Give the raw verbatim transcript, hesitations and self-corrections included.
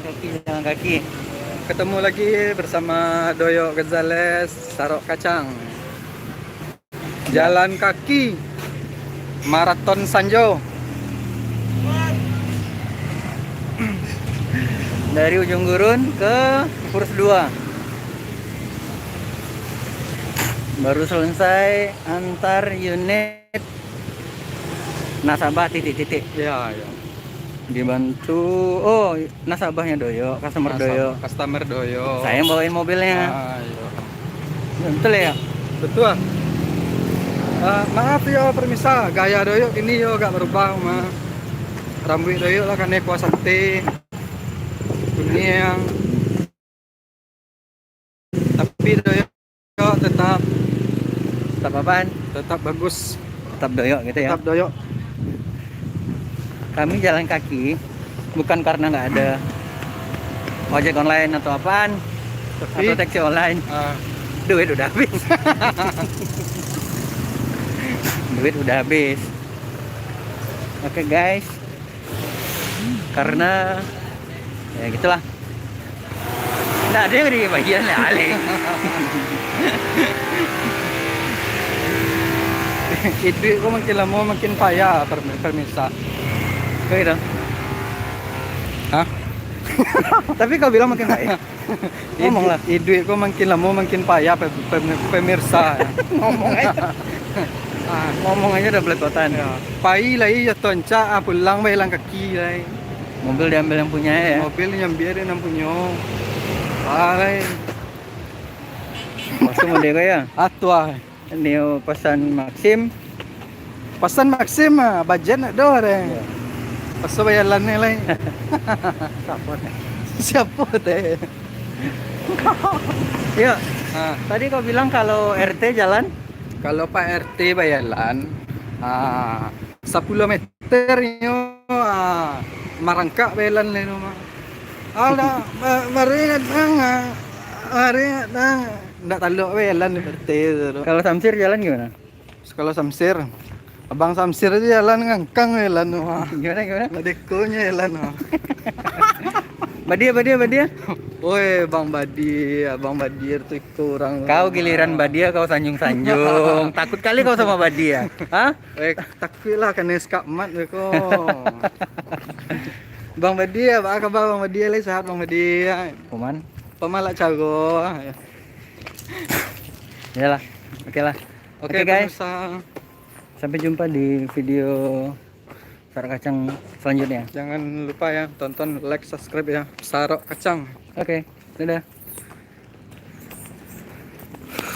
Kopi jalan kaki. Ketemu lagi bersama Doyok Gonzales, Sarok Kacang. Jalan kaki, maraton Sanjo. Dari Ujung Gurun ke Purus dua. Baru selesai antar unit nasabah titik-titik. Ya, ya. Dibantu, oh, nasabahnya Doyok, customer Nasab-, Doyok. Customer Doyok. Saya yang bawain mobilnya. Ah, iya. Betul ya? Betul. Ah, maaf yo, permisa, gaya Doyok kini yo agak berubah, mah. Rambuik Doyok lah kanai kuah sate. Kuniang. Tapi Doyok tetap Tetap apaan? tetap bagus. Tetap Doyok gitu ya. Tetap Doyok. Kami jalan kaki bukan karena nggak ada ojek online atau apaan, Tapi atau taksi online. Ah. Duit udah habis. Duit udah habis. Oke, guys. Karena ya gitulah. Nggak ada yang dibayar lah, Ale. Iduik ko makin lamo makin payah, per-, permisa. Kayak gitu. Hah? Tapi kau bilang makin payah. Ngomong lah. Iduik ko makin lamo makin payah, pe-, pe-, pemirsa. Ngomong aja. Ah. Ngomong aja udah belepotan. Ya. Pai lai yo toncak, ah, pulang bai jalan kaki lai. Mobil diambil yang punya ya? Mobil diambil yang punyo. Pai. Maksud model kau ya? Atuah. Nio pasan Maxim. Pasan Maxim, ah, bajet nak doh deh. Iya. Paso bayalan ni lai. Siapa teh? Siapa teh? Iya. Ah. Tadi kau bilang kalau R T jalan? Kalau Pak R T bayalan, ah, sapuluah meter nyo, ah, marangkak bayalan lai no mah. Alah, ma-, mari datang, ah, mari datang. Ndak talok bae jalan di P R T tu. Kalau Samsir jalan gimana? Kalau Samsir, Abang Samsir aja jalan ngangkang bae jalan tu mah. Gimana, gimana? Ndak dekonyo jalan tu mah. Badia, badia, badia. Oi, Bang Badia, Bang Badia tu itu orang. Kau giliran badia kau sanjung-sanjung. Takut kali kau sama badia. Hah? Eh, takuiklah kanai skakmat beko. Bang Badia, apa kabar Bang Badia? Lai sehat Bang Badia? Paman. Paman lah caro. Yalah, oke lah. Oke, oke, guys. Pemirsa. Sampai jumpa di video Sarok Kacang selanjutnya. Jangan lupa ya, tonton, like, subscribe ya. Sarok Kacang. Oke, dadah.